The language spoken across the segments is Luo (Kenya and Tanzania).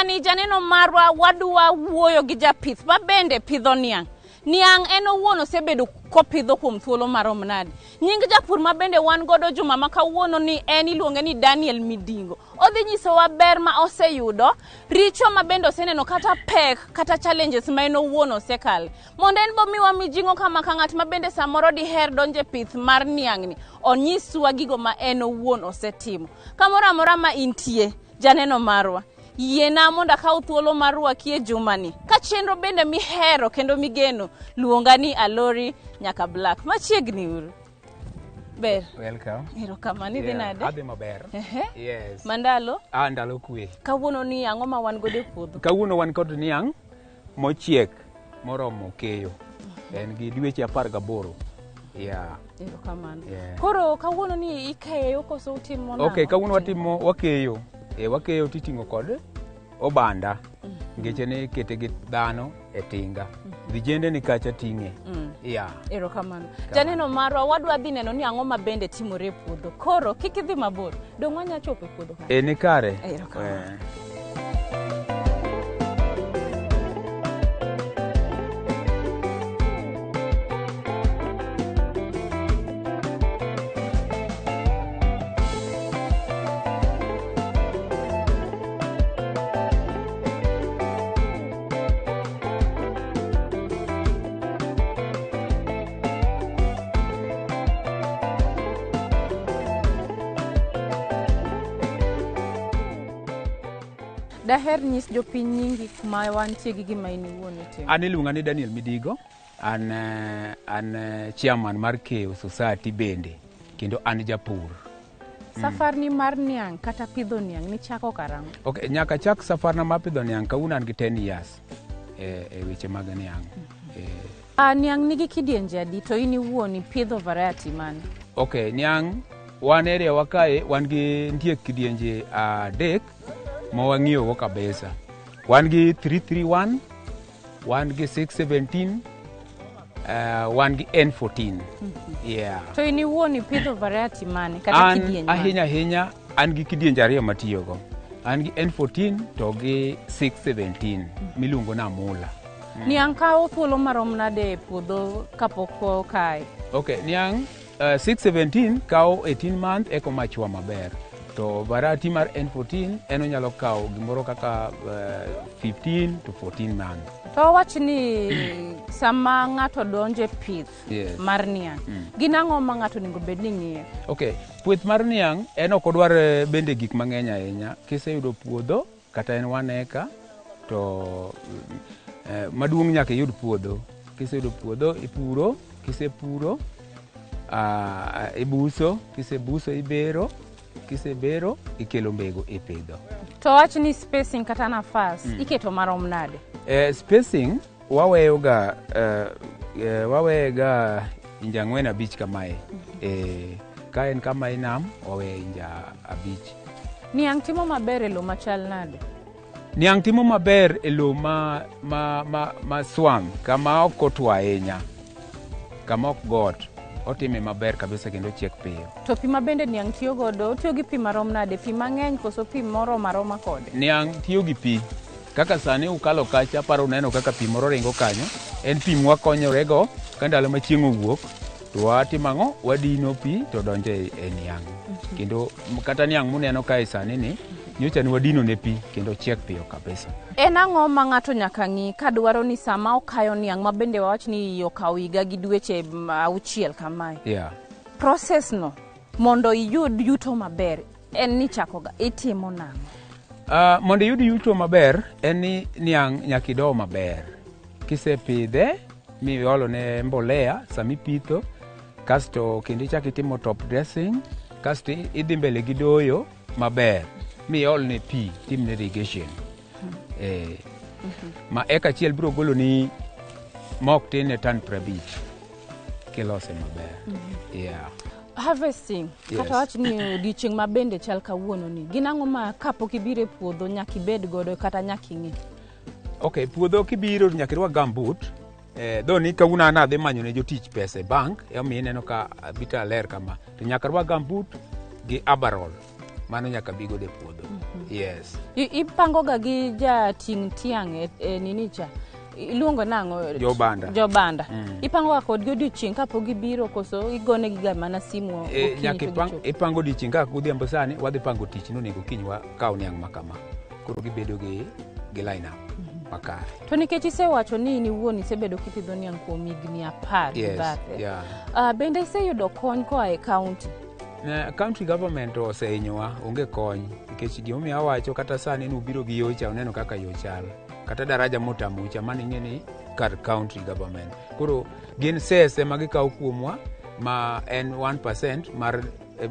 Jumani janeno marwa wadwa wuoyo gi japith ma bende pidho niang'. Niang' en owuon osebedo kopidho kuom thuolo marom nade. Nying japur ma bende wan godo juma ma kawuono ni en iluonge ni Daniel Midingo. Odhi nyisowa ber ma oseyudo, richo ma bende oseneno kata pek kata challenges ma en owuon osekale. Mondo en bomiwa mijing'o kama ka ng'at ma bende samoro diher donjo e pith mar niang'ni, onyiswa gigo ma en owuon osetimo. Kamoro amora ma intie, janeno marwa, yiena mondo akaw thuolo mar rwaki e jumani. Ka chenro bende mihero kendo migeno, luonga ni Alori nyaka Black. Machiegni uru. Ber. Welcome. Erokamano, idhi nade? Adhi maber. Ehe. Yes. Mandalo, Ah, ndalo kwe. kawuono ni ang'o ma wan godo e puodho? Kawuono wan kod niang' mochiek moromo keyo. En gi dweche 18. Yeah. Erokamano. Yeah. Koro kawuono ni ikeyo koso utimo nang'o? Okay, kawuono watimo wakeyo. E, wakeyo titing'o kod obanda. Ngeche ni ikete gi dhano e tinga. Vijende ni kacha ting'e. Yeah. Erokamano. Janeno marwa wadwa dhi neno ni ang'o ma bende timore e puodho. Koro kik idhi mabor. Dong' wanya chopo e puodho ka. E, ni kare. Erokamano. Eh. Daher nyis jopiny nyingi kuma wantie gi gima in iwuon itimo. An iluonga ni Daniel Midigo, an, an chairman mar Keyo Society bende, kendo an japur. Safarni mar niang' kata pidho niang' nichako karang'o? Okay, nyaka chak safarna mar pidho niang' kawuono an gi 10 years e weche mag niang'. Niang' nigi kidienje adi to in iwuon ipidho variety mane? Okay, niang' wan area wa kae wan gi nitie kidienje 3 ma wang'iyogo kabisa. Wan gi 331, wan gi 617, wan gi N14. Yeah. To in iwuon ipidho variety mane kata An kidieny mane? ahinya ahinya an gi kidienje 2 matiyogo. An gi N14 to gi 617 miluongo ni Amula. Niang' kawo thuolo marom nade e puodho kapok okaye? Okay, niang' 617 kawo 18 months eko machwa maber. To variety mar N14 en onyalo kawo gimoro kaka 15 to 14 months. To wawach ni sama ng'ato donjo e pith Yes. mar niang', gin ang'o ma ng'ato onego bed ni ng'iyo? Okay, pith mar niang' en ok odwar bende gik mang'eny ahinya. Kiseyudo puodho kata en 1 acre to maduong' nyaka iyud puodho. Kiseyudo puodho ipuro, kisepuro ibuso, kisebuso ibero, kisebero ikelo mbegu ipidho. To wach ni spacing kata nafas iketo marom nade? Spacing waweyoga waweyega inja 4 5 kamae. Ka en kama inam waweyo inja 5. Niang' timo maber e lowo machal nade? Niang' timo maber e lowo ma swam, kama ok otwo ahinya, kama ok got, otime maber kabisa kendo ochiek piyo. To pi ma bende niang' tiyo godo, otiyo gi pi marom nade? Pi mang'eny koso pi moromo aroma kode? Niang' tiyo gi pi. Kaka sani ukalo kacha, aparo uneno kaka pi moro ringo kanyo. En pi mwakonyorego ka ndalo ma chieng' owuok, to watimo ang'o? Wadino pi to donjo e niang'. Kendo kata niang' muneno kae sani ni, nyocha ne wadino ne pi kendo ochiek piyo kabisa. En ang'o ma ng'ato nyaka ng'i ka dwaro ni sama okayo niang' ma bende wawach ni okawo higa gi dweche 6 kamae? Yeah. Process no mondo iyud yuto maber en ni chakoga itimo nang'o? Mondo iyud yuto maber en ni niang' nyaka ido maber. Kisepidhe miolo ne mbolea sama ipitho, kasto kendo ichako itimo top dressing, kasto idhi mbele gi doyo maber miol ne pi, timne irrigation. Ma eka achiel biro golo ni ma ok tin ne tan 50 kilose maber. Yeah. Harvesting, Yes. Kata wach ni odiochieng' ma bende chal kawuono ni, gin ang'o ma kapok ibiro e puodho nyaka ibed godo kata nyaka ing'e? Okay, puodho kibiro nyaka irwak gumboot. Dho ni kawuono an adhi manyo ne jotich pesa e bank, emomiyo ineno ka abita ler kama. To nyaka arwak gumboot gi overall. Mano nyaka bi godo e puodho. Yes. Ipango ga gi jating' tiang' e nini cha, iluongo nang'o? Jobanda. Jobanda. Ipango ga kodgi odiochieng' kapok gibiro, koso igonegi ga mana simu okinyi nyaka to gichopo? Ipango odiochieng' kaka godhiambo sani wadhi pango tich nonego kiny wakaw niang' ma kama. Koro gibedo gi line up makare. To nikech isewacho ni in iwuon isebedo kipidho niang' kuom higni 10 gi bathe. Bende iseyudo kony koa e county? County government osehinyowa, onge kony. Nikech gimomiyo awacho kata sani nubiro gi yocha, uneno kaka yo chal. Kata daraja motamo cha, mano ing'e ni kar county government. Koro gin cess ema gikawo kuomwa ma en 1% mar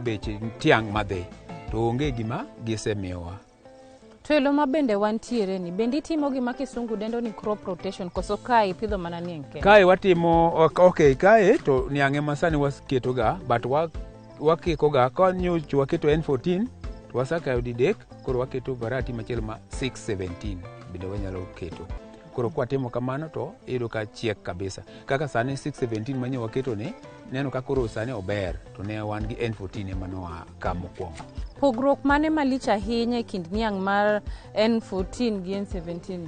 bech tiang' madhi. To onge gima gisemiyowa. To e lo ma bende wantiere ni, bende itimo gima kisungu dendo ni crop rotation, koso kae ipidho mana niang' kende? Kae watimo, ok, kae to niang' ema sani waketoga, but wakikoga, ka nyocha waketo N14, to wasekayo didek, koro waketo variety machielo ma 617 bende wanyalo keto. Koro kwatimo kamano to iyudo ka chiek kabisa. Kaka sani 617 manyo waketo ni, neno ka koro sani ober, to ne wan gi N14 ema noa ka mokwongo. Pogruok mane malich ahinya e kind niang' mar N14 gi N17?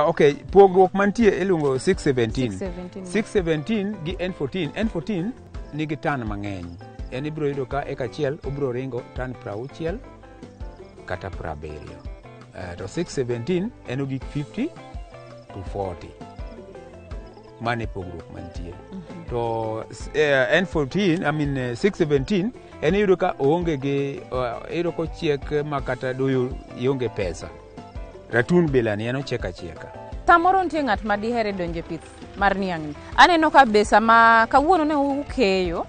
Ok, pogruok mantie iluongo 617. 617. 617 gi N14. N14 nigi tan mang'eny. En ibiro yudo ka eka achiel obiro ringo tan 60 kata 70. To 617 en ogik 50 to 40. Mano e pogruok mantie. To N14, I mean, 617 en iyudo ka oonge gi iyudo kochiek ma kata doyo ionge pesa. Ratun bila ni en ochiek achieka. Samoro nitie ng'at ma dihere donjo e pith mar niang' ni. Aneno ka be sama kawuono ne ukeyo,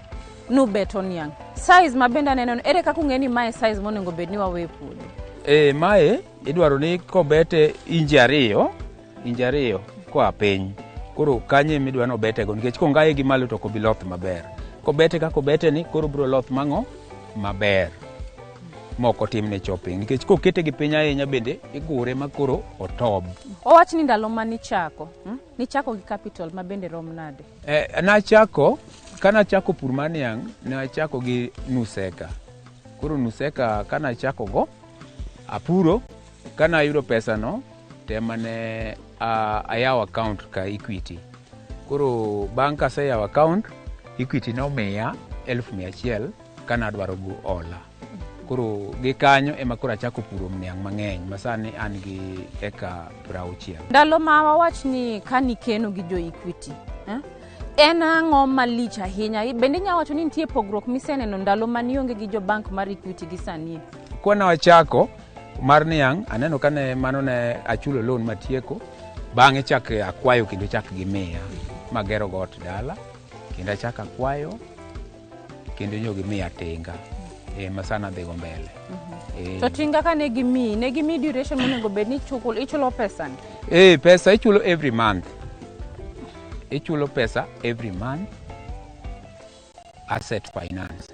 nubeto niang'. Size ma bende aneno ni, ere kaka ung'e ni mae size monego bed ni wawe e puodho? Mae idwaro ni kobete inji 2, inji 2 koa piny. Koro kanyo ema idwa ni obetego nikech kongaye gi malo to ok obi loth maber. Kobete kaka obete ni koro obiro loth mang'o? Maber. Mok otimne chopping nikech kokete gi piny ahinya bende igure ma koro otob. Owach ni ndalo ma nichako, Nichako gi capital ma bende rom nade? Nachako, kanachako pur mar niang', nachako gi nus eka. Koro nus eka kanachako go, apuro, kanayudo pesa no, to ema ne ayawo account ka Equity. Koro bang' kaseyawo account, Equity nomiya 100,000 kanadwaro go hola. Koro gi kanyo ema koro achako puro niang' mang'eny ma sani an gi eka 60. Ndalo ma wawach ni ka nikeno gi jo Equity, En ang'o malich ahinya? Bende inyalo wacho ni nitie pogruok miseneno ndalo ma nionge gi jo bank mar Equity gi sani? Kwana wachako mar niang', aneno ka ne mano ne achulo loan matieko, bang'e chak akwayo kendo chak gimiya magero go ot dala, kendo achak akwayo kendo nyo gimiya tinga. Ma sana adhigo mbele. To tinga ka ne gimiyi, ne gimiyi duration monego bed ni ichulo pesa ni? Pesa ichulo every month. Ichulo pesa every month. Asset finance.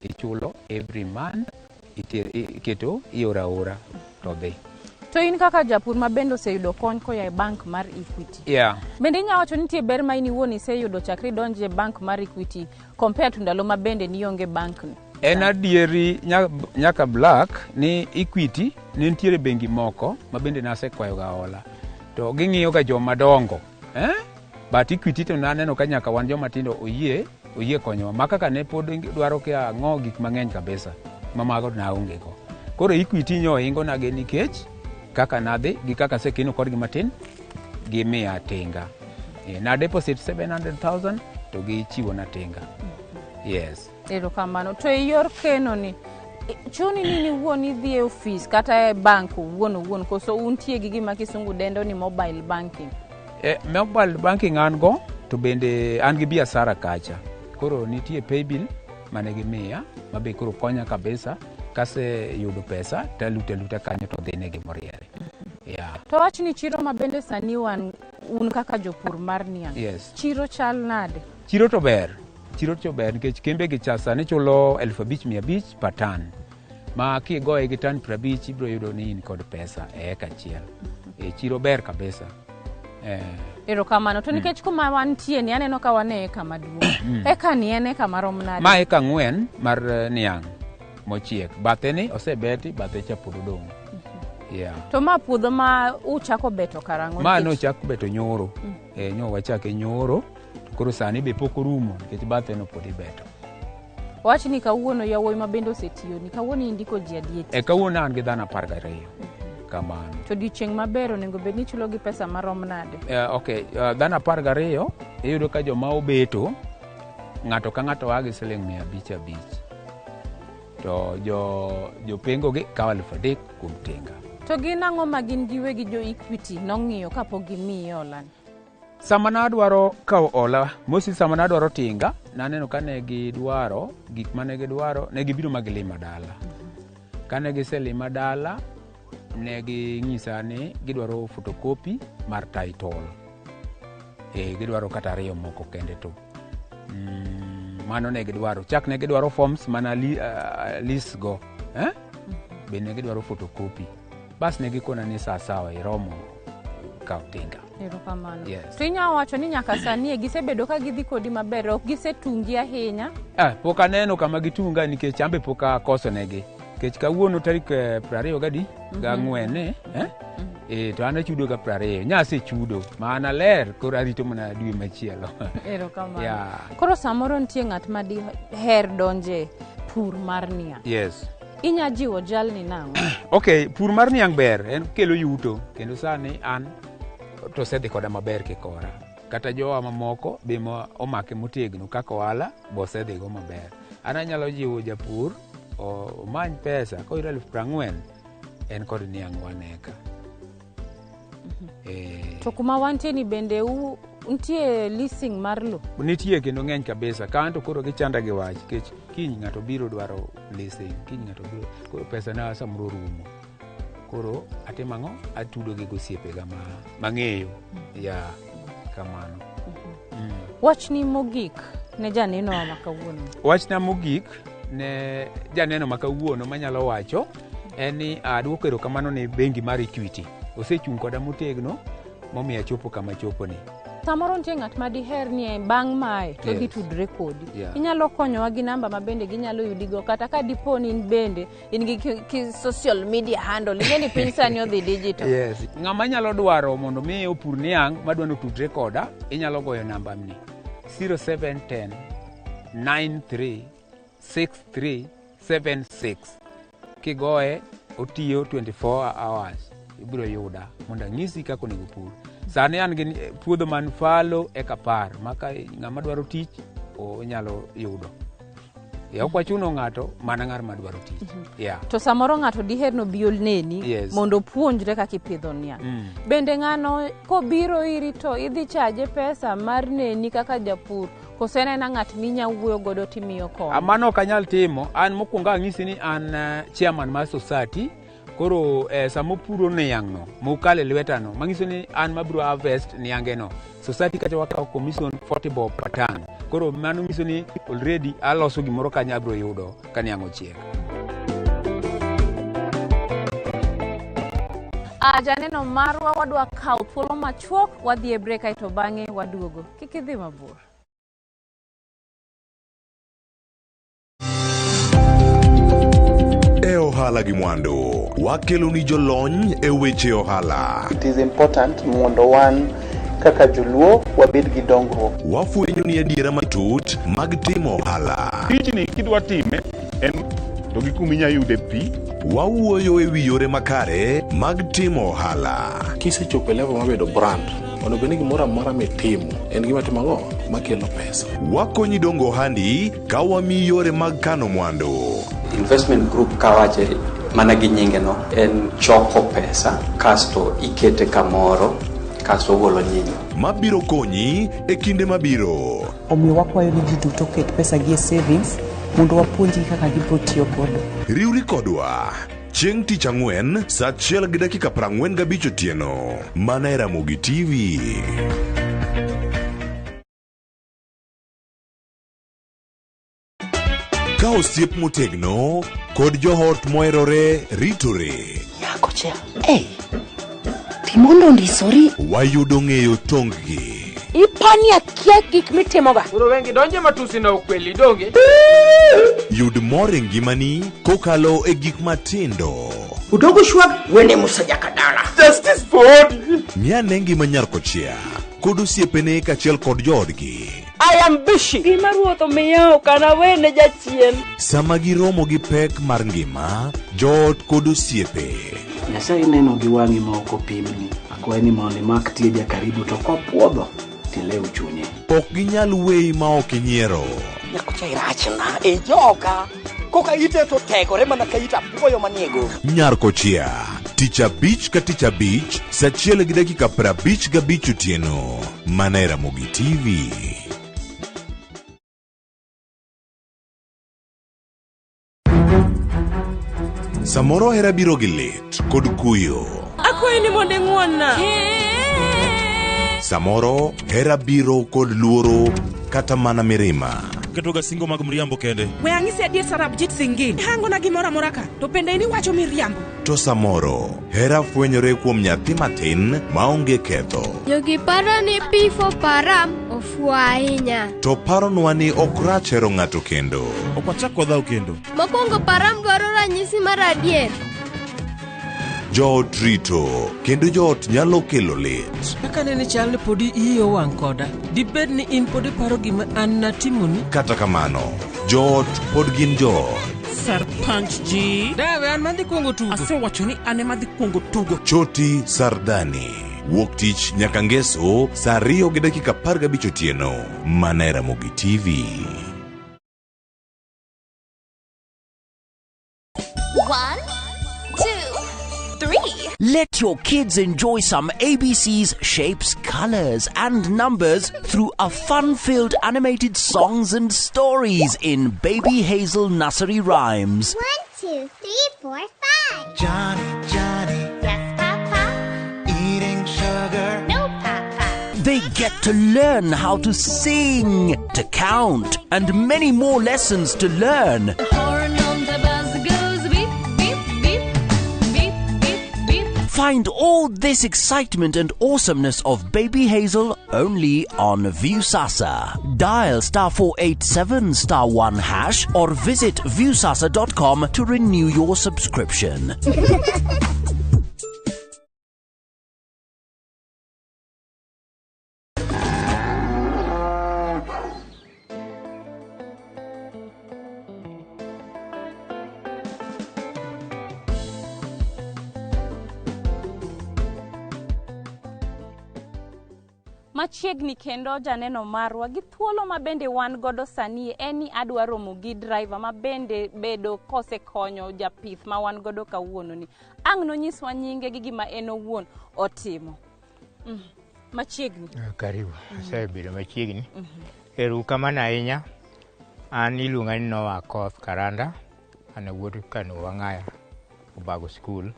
Ichulo every month. Iketo ioro aora to dhi. To in kaka japur ma bende oseyudo kony koa e bank mar Equity. Bende inyalo wacho ni nitie ber ma in iwuon iseyudo chakre idonje e bank mar Equity compared to ndalo ma bende nionge bank ni? En adieri nyaka Black ni Equity ne nitiere bengi moko ma bende nasekwayo ga hola. To ging'iyo ga joma dongo. But Equity to naneno ka nyaka wan joma tindo oyie konyowa. Ma kaka ne pod dwaro kia ang'o gik mang'eny kabisa ma mago naonge go. Koro Equity nyo ohingo nage nikech kaka nadhi gi kaka asekeno kodgi matin gimiya tinga. Na deposit 700,000 to gichiwo na tinga. Yes. Erokamano. To e yor keno ni, chuni ni in iwuon idhi e ofis kata e bank owuon owuon koso untie gi gima kisungu dendo ni mobile banking? Mobile banking an go to bende an gi biashara kacha. Koro nitie paybill mane gimiya ma be koro konya kabisa kaseyudo pesa taluto aluta kanyo to dhine gimoriere. To wach ni chiro ma bende sani wan un kaka jopur mar niang'. Yes. Chiro chal nade? Chiro to ber. Chiro to ber nikech kembe gi cha sani chulo 5,500 per ton. Ma kigoye gi tan 50 ibiro yudo ni in kod pesa e eka achiel. Chiro ber kabisa. Erokamano. To nikech kuma wantie ni aneno ka wan e eka maduong'. Eka ni en eka marom nade? Ma eka 4 mar niang'. Mochiek. Bathe ni osebeti, bathe cha pod odong'. Yeah. To ma puodho ma uchako beto karang'o? Ma nochak beto nyoro. Nyo wachake nyoro. To koro sani be pok orumo nikech bathe no pod ibeto. Wach ni kawuono yawuoyi ma bende osetiyoni, kawuono indiko ji adi e tich? Kawuono an gi dhano 12. Kamano. To odiochieng' maber onego bed ni ichulo gi pesa marom nade? Okay, dhano 12 iyudo ka joma obeto ng'ato ka ng'ato a gi siling 500 500. To jopengo gi kawo 3,000 kuom tinga. To gin ang'o ma gin giwegi jo Equity nong'iyo kapok gimiyi hola ni? Sama nadwaro kawo hola, mosi sama nadwaro tinga, naneno ka ne gidwaro gik mane gidwaro, ne gibiro ma gilima dala. Kane giselima dala, ne ging'isa ni gidwaro photocopy mar title. Gidwaro kata 2 moko kende to. Mano ne gidwaro. Chak ne gidwaro forms mana list go. Be ne gidwaro photocopy. Bas ne gikona ni sawa iromo kawo tinga. Erokamano. Yes. To inyalo wacho ni nyaka sani gisebedo ka gidhi kodi maber, ok gisetungi ahinya? Pok aneno kama gitunga nikech ambe pok akoso negi. Nikech kawuono tarik 24 to an achudo ga 20. Nya asechudo, ma an aler, koro arito mana dwe machielo. Erokamano. Yeah. Koro samoro nitie ng'at ma diher donje pur mar niang'. Yes. Inya jiwo jalni nang'o? Okay, pur mar niang' ber, en kelo yuto, kendo sani an to osedhi koda maber kikora. Kata jowa mamoko be ma omake motegno kaka ohala be osedhigo maber. An anyalo jiwo japur omany pesa, koyudo 40,000 en kod niang' 1 acre. To kuma wantie ni bende nitie leasing mar lo? Nitie kendo ng'eny kabisa. Ka anto koro gichanda gi wach, nikech kiny ng'ato biro dwaro leasing, kiny ng'ato biro, koro pesa na samoro rumo. Koro atimo ang'o? Atudo gi osiepega mang'eyo. Ya, kamano. Wachni mogik ne janeno ma kawuono. Wachna mogik ne janeno ma kawuono manyalo wacho en ni aduoko erokamano ne bengi mar Equity. Osechung' koda motegno momiyo achopo kama achoponi. Samoro nitie ng'at ma diher ni bang' mae to dhi tudre kodi. Inyalo konyowa gi namba ma bende ginyalo yudigo, kata ka dipo ni in bende in gi social media handle, ing'e ni piny sani odhi digital. Yes. Ng'ama nyalo dwaro mondo mi opur niang' madwa ni otudre koda, inyalo goyo namba ni 0710 93 63 76. Kigoye otiyo 24 hours. Ibiro yuda mondo anyisi kaka onego pur. Sani an gi puodho man falo eka 10 ma ka ng'ama dwaro tich onyalo yudo. Ok wachuno ng'ato mana ng'ar madwaro tich. Yeah. To samoro ng'ato diher no bi olneni mondo opuonjre kaka ipidho niang'. Bende ng'ano kobiro iri to idhi chaje pesa mar neni kaka japur, koso en aena ng'at minya wuoyo godo timiyo kony? Mano ok anyal timo. An mokwongo ang'isi ni an chairman mar society. Koro sama opuro niang' no mokalo e lweta no, manyiso ni an mabiro harvest niange no. Society kacha wakawo commission 40 bob per ton. Koro mano nyiso ni already aloso gimoro kanyo abiro yudo ka niang' ochiek. Janeno marwa wadwa kawo thuolo machuok, wadhi e break aeto bang'e waduogo. Kik idhi mabor. E ohala gi mwandu, wakelo ni jolony e weche ohala. It is important mondo wan kaka joluo wabed gi dongruok. Wafwenyo ni adiera matut mag timo ohala. Tijni kidwa time en to gi kuma inya yude pi. Wawuoyo e wi yore makare mag timo ohala. Kisechopo e level mabedo brand, onego bed ni gimoro amora mitimo en gima timo ang'o makelo pesa. Wakonyi dongo ohandi ka wamiyi yore mag kano mwandu. Investment group kawache mana gi nyinge no en choko pesa kasto ikete kamoro kasto ogolo nyinyo. Mabiro konyi e kinde mabiro. Omiyo wakwayo ni ji duto oket pesa gi e savings mondo wapuonjgi kaka gibiro tiyo godo. Riwri kodwa chieng' tich ang'wen saa 1:45 otieno mana e Ramogi TV. Ka osiep motegno kod joot moherore ritore. Nyako cha, ei, pi mondo ondisori. Wayudo ng'eyo tong-gi. Ipani akia gik mitimoga. Koro wengi donje matusi na ukweli donge. Yud mor e ngimani kokalo e gik matindo. Udogo shwag wene Musa Jakadala. Justice for Odi. Ng'ane ngima nyar kochia kod osiepene kaachiel kod joodgi. I am busy. Gima ruoth omiya ok anawene jachien. Sama giromo gi pek mar ngima, joot kod osiepe. Nyasaye neno gi wang'i ma ok opimni. Akwayi ni mondo imak tie jakaribu to kopuodho tilew chunye. Ok ginyal weyi ma ok inyiero. Nyakocha irachna e joka. Koka ite to tegore mana ka it apuoyo manie go. Nyar Kochia, tich abich ka tich abich, saa 1:55 otieno, mana e Ramogi TV. Samoro hera biro gi lit kod kuyo. Akwayi ni mondo ing'won-na. Samoro hera biro kod luoro kata mana mirima. Ketoga singo mag mriambo kende. We ang'isi adier Sarabjit Singh. Hangona gimoro amora ka to bende in iwacho miriambo. To samoro hera fwenyore kuom nyathi matin maonge ketho. Jogi paro ni P for Param ofuwo ahinya. To paronwa ni ok rach hero ng'ato kendo. Ok wachak wadhaw kendo. Mokwongo Param dwaro ranyisi mar adier. Joot rito kendo joot nyalo kelo lit. Kaka nene chal ni podi iyi owang' koda, dibed ni in pod iparo gima an natimoni? Kata kamano, joot pod gin joot. Sarpanch ji. Dawe an madhi kuongo tugo. Asewacho ni an ema adhi kuongo tugo. Choti Sardani. Wuok tich nyaka ngeso saa 2:15 otieno. Mana e Ramogi TV. 1, 2, 3. Let your kids enjoy some ABC's shapes, colors, and numbers through a fun-filled animated songs and stories in Baby Hazel Nursery Rhymes. 1, 2, 3, 4, 5. Johnny, Johnny. Yes, Papa. Eating sugar. No, Papa. They get to learn how to sing, to count, and many more lessons to learn. The horn on the bus goes beep, beep, beep, beep, beep, beep. Find all this excitement and awesomeness of Baby Hazel only on Viusasa. Dial *487*1# or visit viusasa.com to renew your subscription. Machiegni kendo janeno marwa gi thuolo ma bende wan godo sani en ni adwa romo gi driver ma bende bedo kosekonyo japith ma wan godo kawuono ni. Ang' nonyiswa nyinge gi gima en owuon otimo. Machiegni. Karibu, asebedo machiegni. Erokamano ahinya. An iluonga ni Noah Koth Karanda, an wuod Kano Wang'aya, Obago School.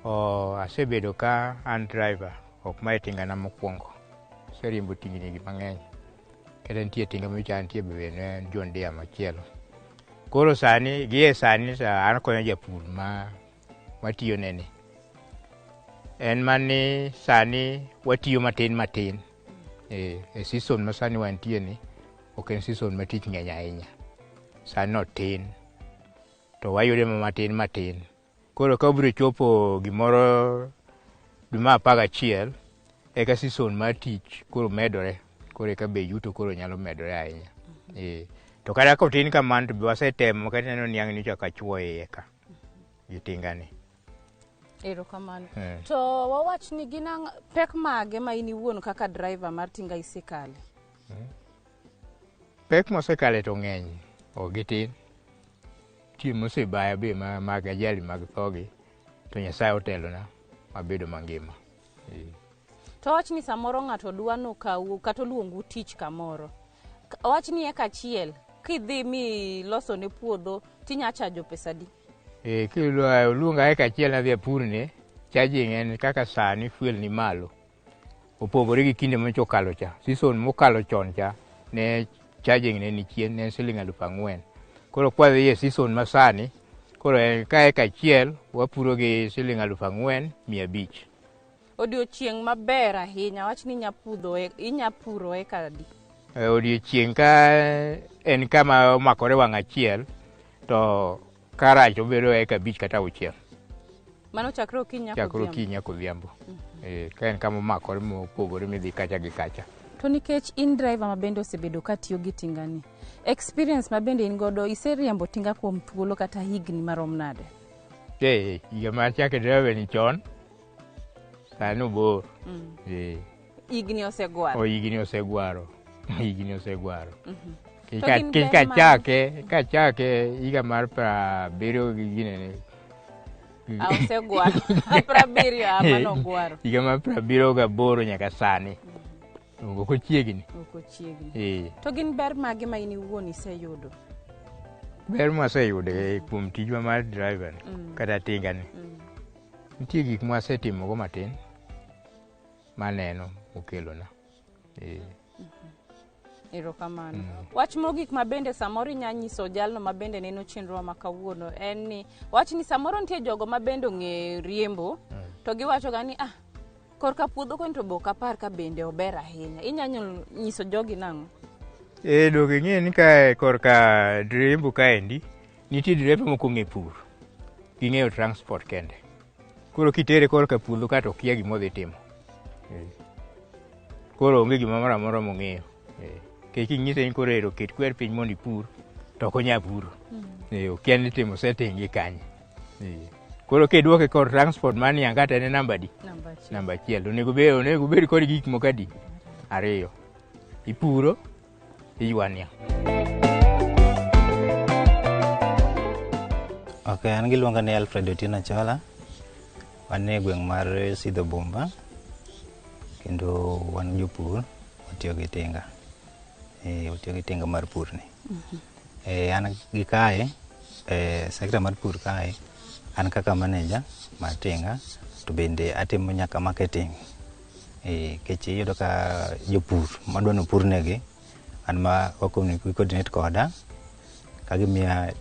Asebedo ka an driver, ok mae tingana mokwongo. Aseriembo tingni gi mang'eny. Kata nitie tinga micha nitie be ne John Deere machielo. Koro sani, gie sani an konyo japur matiyo nene. En mani sani watiyo matin matin. E season ma sani wantie ni, ok en season ma tich ng'eny ahinya. Sani otin, to wayude matin matin. Koro ka obiro chopo gimoro dwe mar 11, eka season mar tich koro medore, koro eka be yuto koro nyalo medore ahinya. To kata kotin kamano to be wasetemo kata ineno niang' ni chako achuo iye ka gi tingani. Erokamano. To wawach ni gin pek mage ma in iwuon kaka driver mar tinga isekale? Pek mosekale to ng'eny, ok gitin. Nitie mosebaya be mag ajali mag thogi, to Nyasaye otelona mabedo mangima. To wach ni samoro ng'ato dwa nokawu kata oluongu tich kamoro. Wach ni eka achiel, kidhi mi loso ne puodho tinya chajo pesa di? Kiluonga eka achiel nadhi apurne, charging en kaka sani fuel ni malo. Opogore gi kinde manyocha okalo cha. Season mokalo chon cha, ne charging ne ni chien, ne en siling 4,000. Koro kwadhi e season ma sani, koro ka eka achiel wapuro gi siling 4,500. Odiochieng' maber ahinya, wach ni inya puro eka adi? Odiochieng' ka en kama omakore wang' achiel, To karach to obedo eka 5 kata 6. Mano chakre okinyi nyaka Chakre odhiambo. okinyi nyaka odhiambo. Ka en kama omakore mopogore midhi kacha gi kacha. To nikech in driver ma bende osebedo ka tiyo gi tinga ni, experience ma bende in godo, iseriembo tinga kuom thuolo kata higni marom nade? Higa mar chake driver ni chon, sani obor. Higni osegwaro. O higni osegwaro. Higni osegwaro. To gin ber mage? Kachake higa mar 70 gi ginene. Osegwaro. 70 ama nogwaro. Higa mar 78 nyaka sani. Ok ochiegni. Ok ochiegni. To gin ber mage ma in iwuon iseyudo? Ber mwaseyudo kuom tijwa mar driver ni, kata tinga ni. Nitie gik mwasetimogo matin maneno okelona. Erokamano. Wach mogik ma bende samoro inya nyiso jalno ma bende neno chenro ma kawuono en ni wach ni samoro nitie jogo ma bende ong'e riembo to giwacho ga ni korka puodho koni to be ok apar ka bende ober ahinya. Inya nyiso jogi nang'o? Donge ing'e ni ka korka riembo kaendi nitie dereba moko ong'e pur, ging'eyo transport kende. Koro kitere korka puodho ka to okia gima odhi timo. Koro onge gimoro amora mong'eyo. Nikech kinyise ni koro ero ket kwer piny mondo ipur, to ok onyal puro. Okia ni timo setting gi kanye. Koro kidwoke kor transport mar niang' kata en namba adi? Namba 1. Onego obed kod gik moko adi? 2. Ipuro, iywa niang'. Ok, an giluonga ni Alfred Otieno Achola. Wan e gweng' mar Sidho Bomba, kendo wan jopur, watiyo gi tinga. Watiyo gi tinga mar pur ni. An gi kae, sekta mar pur kae, an kaka manager mar tinga, to bende atimo nyaka marketing. Nikech iyudo ka jopur madwa ni opurnegi, an ma coordinate koda, ka gimiya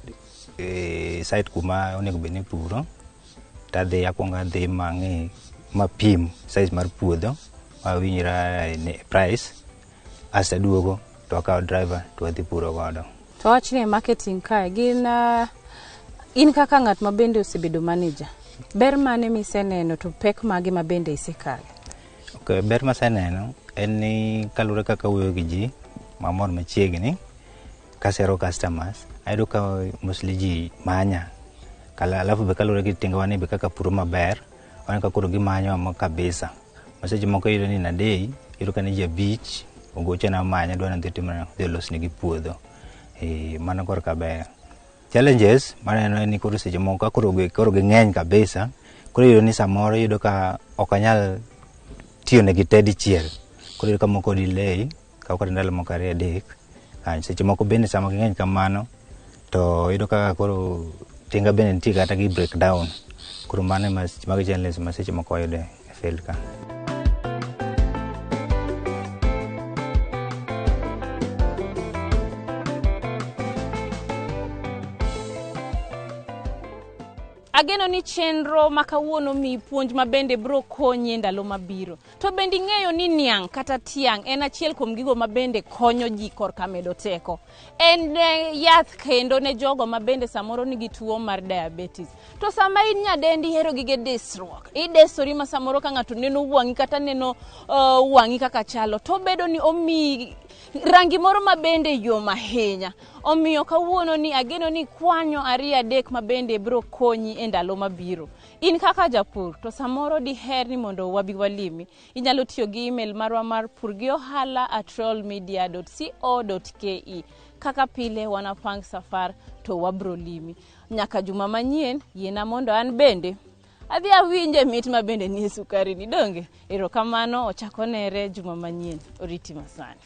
site kuma onego bed ni ipuro, tadhi akwongo adhi mang'i mapim size mar puodho, mawinjra price, asto aduogo to akawo driver to wadhi puro godo. To wachni e marketing kae, gin in kaka ng'at ma bende osebedo manager, ber mane miseneno to pek mage ma bende isekale? Ok, ber maseneno en ni kaluwore kaka awuoyo gi ji mamor machiegni, kasero customers, ayudo ka mostly ji manya. Alafu be kaluwore gi tingawa ni be kaka puro maber, waneno ka koro gimanyo ma kabisa. Ma seche moko iyudo ni in a day, iyudo ka ni ji 5 ogochona manya dwa ni dhi olosnegi puodho. Mano korka ber. Challenges maneno en ni koro seche moko ka koro ging'eny kabisa, koro iyudo ni samoro iyudo ka ok anyal tiyo negi te dichiel. Koro iyudo ka moko delay, kawo kata ndalo moko 2 3. Seche moko bende sama ging'eny kamano, to iyudo ka koro tinga bende nitie kata gi breakdown. Koro mano ema mago challenges ma seche moko wayudo e field ka. Ageno ni chenro ma kawuono miyi puonj ma bende biro konyi e ndalo mabiro. To bende ing'eyo ni niang' kata tiang' en achiel kuom gigo ma bende konyo ji korka medo teko. En yath kendo ne jogo ma bende samoro nigi tuo mar diabetes. To sama in nyadendi ihero gige desruok, idesori ma samoro ka ng'ato neno wang'i kata neno wang'i kaka chalo, to bedo ni omiyi rangi moro ma bende yom ahinya. Omiyo kawuono ni ageno ni kwanyo 2 3 ma bende biro konyi e ndalo mabiro. In kaka japur to samoro diher ni mondo wabi walimi, inyalo tiyo gi email marwa mar purgiohala@royalmedia.co.ke. Kaka pile wanapang safar to wabro limi. Nyaka juma manyien, yiena mondo an bende adhi awinje mit ma bende nie sukari ni donge. Erokamano, ochako nere juma manyien. Oriti masani.